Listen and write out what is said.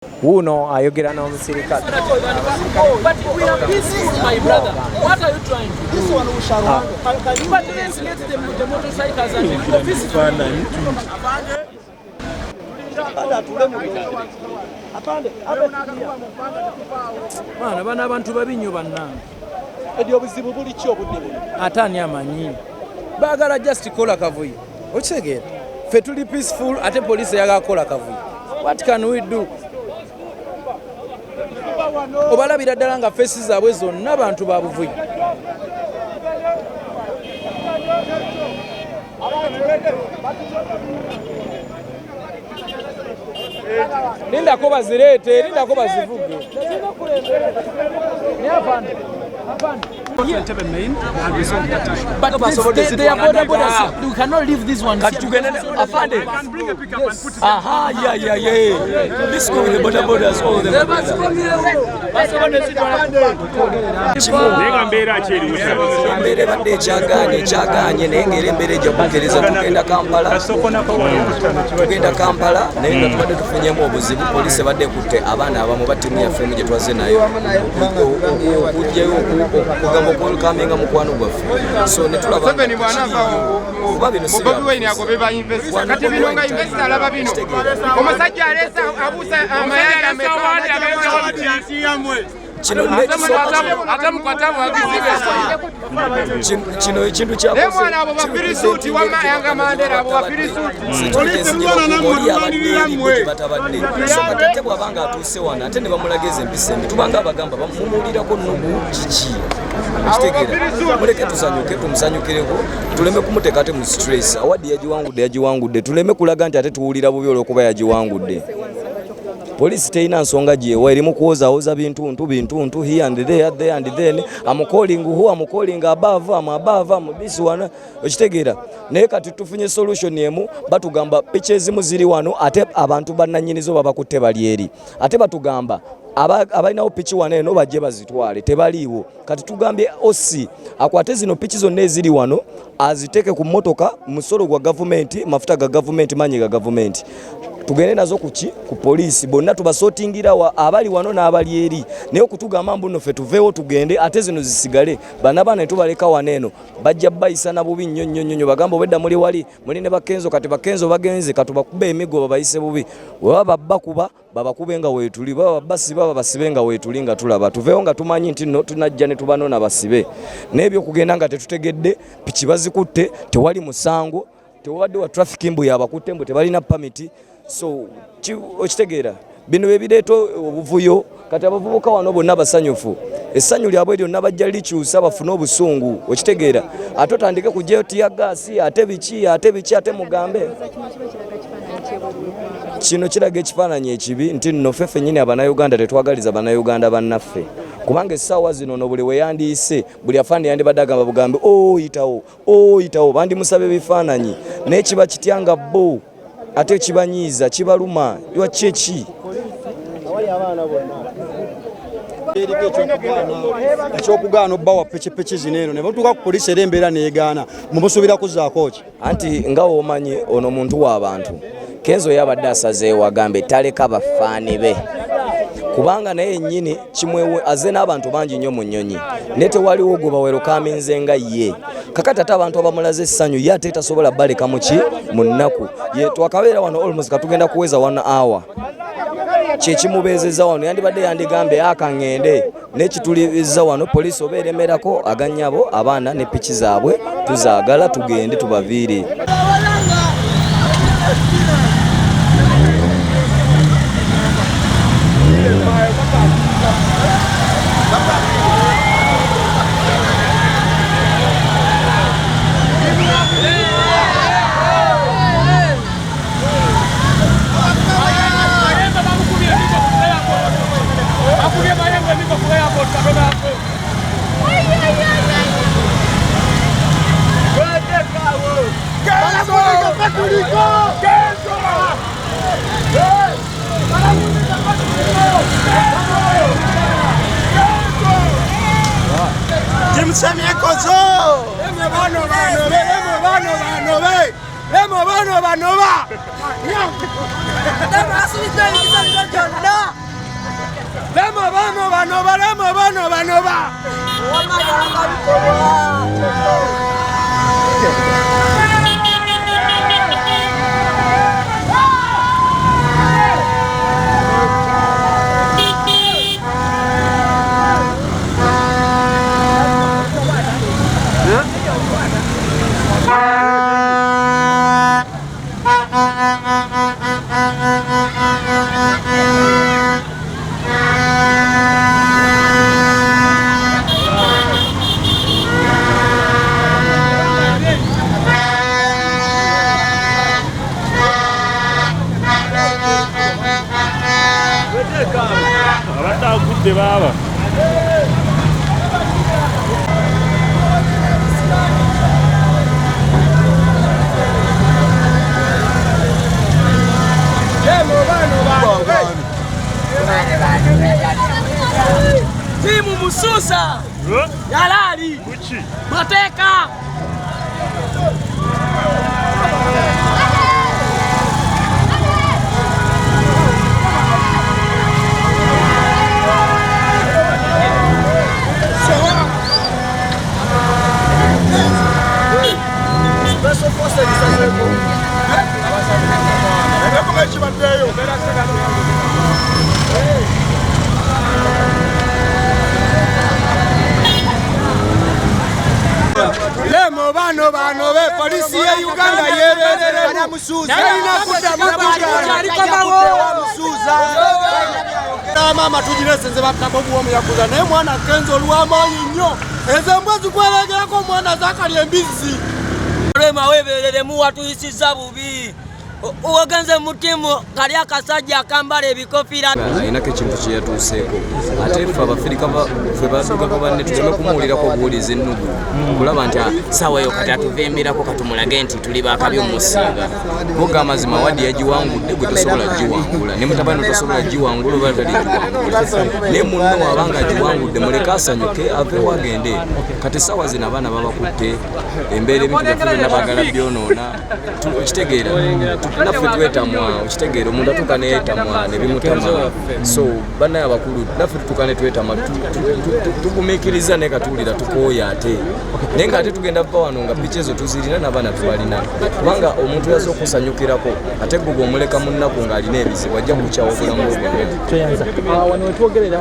Wuuno ayogera n'omusirikale. But we are peaceful, my brother. What are you trying to do? But let's let the motorcycles and the go peacefully. Mwana bano abantu babi nnyo bannange. Edi obuzibu buli ki obudde buno? Ate ani amanyi? Baagala just kola kavuyo. Okitegeera? Ffe tuli peaceful ate poliisi eyagala kukola kavuyo. What can we do? Obalabira ddala nga feesi zaabwe zonna bantu ba buvuyo. Lindako bazireete, lindako bazivuge. But this, they are border borders. We cannot leave this one. Kati tugende afande. Aha, yeah, yeah, yeah. Let's go with the border borders, all the Naye nga mbeera ki eriwo? Embeera ebadde ekyagaanye ekyagaanye, naye ng'era embeera ejja kukkiriza tugenda Kampala, tugenda Kampala, naye nga tubadde tufunyemu obuzibu. Poliisi ebadde ekutte abaana abamu ba ttiimu yaffe emu gye twazze nayo okugjayo okugamba okwelkaminga mukwano gwaffe, so ne tulaba Museveni bw'anaava kuba bino si Bobi Wine agobe ba investor. Kati bino nga investor alaba bino. Omusajja aleese abuusa amayanja ameka? Kino kino ekintu Naye mwana abo bafirisuuti wamma Yanga Mandela abo bafirisuuti. Batabadde so kati ate bw'abanga atuuse wano ate ne bamulageza empisa embi, tubanga abagamba mumuwulirako nugu kiki okitegeera. Muleke tusanyuke, tumusanyukireko, tuleme kumuteeka ate mu stress. Award yagiwangudde, yagiwangudde, tuleme kulaga nti ate tuwulira bubi olw'okuba yagiwangudde. Poliisi terina nsonga gyewa, erimu kuwozaawoza bintuntu bintuntu here and there, there and then. I'm calling who? I'm calling above, I'm above, I'm this one, okitegeera. Naye kati tufunye solution emu, batugamba piki ezimu ziri wano ate abantu bannannyinizo babakutte bali eri, ate batugamba abalinawo piki wano eno bajje bazitwale, tebaliiwo. Kati tugambye OC akwate zino piki zonna eziri wano aziteeke ku mmotoka, musolo gwa gavumenti, mafuta ga gavumenti, maanyi ga gavumenti, tugende nazo kuki ku poliisi, bonna tubasotingira abali wano n'abali eri. Naye okutugamba mbu nno ffe tuveewo tugende ate zino zisigale, bana baana ne tubaleka wano eno, bajja bayisana bubi nnyo nnyo nnyo. Bagamba obwedda muli wali muli ne Bakenzo, kati Bakenzo bagenze, katubakube emigo babayise bubi. Bwe baba bakuba babakube nga weetuli, baba basiba babasibe nga weetuli, nga tulaba tuveewo nga tumanyi nti nno tunajja ne tubanona basibe. Naye ebyokugenda nga tetutegedde piki bazikutte, tewali musango, tewabadde wa traffic mbu yabakutte mbu tebalina pamiti, so okitegeera bino bye bireeta obuvuyo. Kati abavubuka wano bonna basanyufu, essanyu lyabwe lyonna bajja likyusa bafune obusungu, okitegeera, ate otandike kugyayo tear gas, ate biki ate biki, ate mugambe kino kiraga ekifaananyi ekibi nti nno ffe ffennyini Abannayuganda tetwagaliza Bannayuganda bannaffe, kubanga essaawa zino no buli we yandiyise buli afande yandibadde agamba bugambe oyitawo oyitawo, bandimusaba ebifaananyi, naye kiba kitya nga bo ate kibanyiiza kibaluma lwaki eki Eriko ekyokugaana obbawa pikipiki zino eno ne batuuka ku poliisi era embeera neegaana, mumusuubira kuzzaako ki? Anti nga womanyi ono muntu w'abantu, Kenzo yabadde asazeewo agambe taleka bafaani be, kubanga naye yennyini kimwewe azze n'abantu bangi nnyo mu nnyonyi, naye tewaliwo gwe bawerukaminze nga ye. Kakati ate abantu abamulaze essanyu ye ate tasobola baleka muki mu nnaku. Ye twakabeera wano almost katugenda kuweza 1 hour, kyekimubeezezza wano, yandibadde yandigambye akaŋŋende nekituliza wano poliisi oba eremerako aganyabo abaana ne piki zaabwe tuzaagala tugende tubaviire. Banoba Lema bano banoba lema bano banoba. Abadde agudde baaba. Timu Mususa Yalali Kuki? Mateka. Lemo bano banobe polisi ya Uganda yeberere talina kuddamu kugaana. Mama tugirese nze battako omuyakuza naye mwana Kenzo olw'amaanyi nnyo ezo embwa zikweregerako omwana zakalya embizzi. Rema webereremu watuyisizza bubi. Ogenze mu ttiimu kali akasajja akambala ebikofiira. Alinako ekintu kye yatuuseeko ate ffe abafirika ffe baddugavu banne tuleme kumuwulirako obuwulizi ennugu kulaba nti saawa eyo kati atuvimbirako katumulage nti tuli bakabi omusinga. Boga amazima wadi yagiwangudde gwe tosobola giwangula ne mutabani tosobola giwangula oba taligiwangula ne munno wabanga agiwangudde muleke asanyuke aveewo agende. Kati saawa zino abaana babakutte embeera ebintu byaffe byonna baagala byonoona okitegeera naffe twetamwa okitegeera omuntu atuuka neyetamwa ne bimutama so bannaye abakulu naffe tutuuka ne twetamwa tugumiikiriza naye katuwulira tukooya ate naye ng'ate tugenda kuva wano nga piki ezo tuzirina n'abaana tubalina kubanga omuntu yaza okusanyukirako ate gwe bw'omuleka mu nnaku ng'alina ebizibu ajja kukyawa obulamu bwe bwonna. Wano wetwogerera